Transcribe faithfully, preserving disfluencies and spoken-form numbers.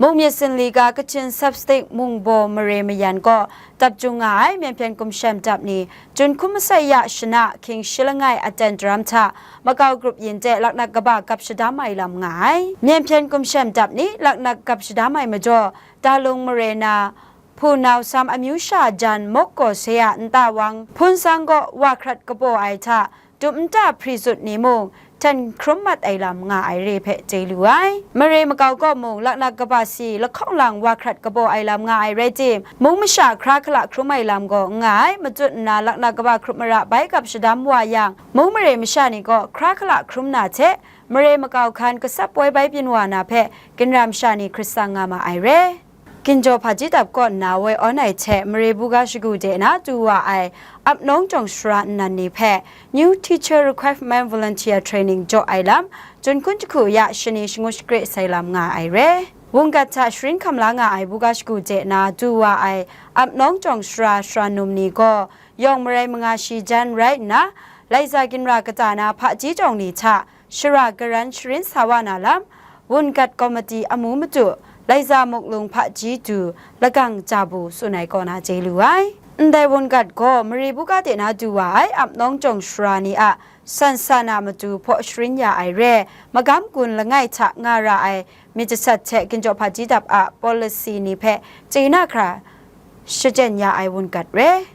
Mung myit sinli ga Kachin Sapstik Mungbaw mare mayan kaw dap jung nga ai Myen Hpyen Gumshem Dap ni, Jun hkum masai ya shana hkying shi langai aten daram hta makau grup yin de laknak kaba gap shadam ai lam nga ai. Myen Hpyen Gumshem Dap ni laknak gap shadam ai majaw, Dalung mare na Hpu Nau Sam amyu sha jan mawk gaw se a nta wang hpun sang kaw wa hkrat kabaw ai hta, dum nta hpri zut ni mung hten hkrum mat ai lam nga ai re hpe chye lu ai. Mare makau kaw mung laknak kaba si lahkawng lang wa hkrat kabaw ai lam nga ai rai tim, mung masha hkra hkala hkrum ai lam gaw n nga ai. Machut nna laknak kaba hkrup mara bai gap shadam wa yang, mung mare masha ni gaw hkra hkala hkrum na hte, mare makau hkan gasap woi bai byin wa na hpe ginra masha ni hkrit tsang nga ma ai re. Ginjaw Hpaji Dap kaw nna woi awn ai hte mare buga shagu de na du wa ai ap nawng jawng sara nnan ni hpe New Teacher Recruitment Volunteer Training jaw ai lam, Jun hkun jahku ya shani shangu shakre sai lam nga ai re. Wunggat hta sharin hkam la nga ai buga shagu de na du wa ai ap nawng jawng sara sara num ni gaw yawng marai manga shi jan rai nna, laiza ginra kata na hpaji jawng ni hta shara garan sharin sa wa na lam, wungat komiti amu matu, laiza muklung hpaji du, lagang ja bu tsun ai kaw na chye lu ai. Ndai wungat gaw mare buga de na du wa ai ap nawng jawng sara ni a san san a matu hpaw sharin ya ai re, magam gun langai hta nga ra ai myit jasat hte ginjaw hpaji dap a policy ni hpe chye na hkra shachyen ya ai wungat re.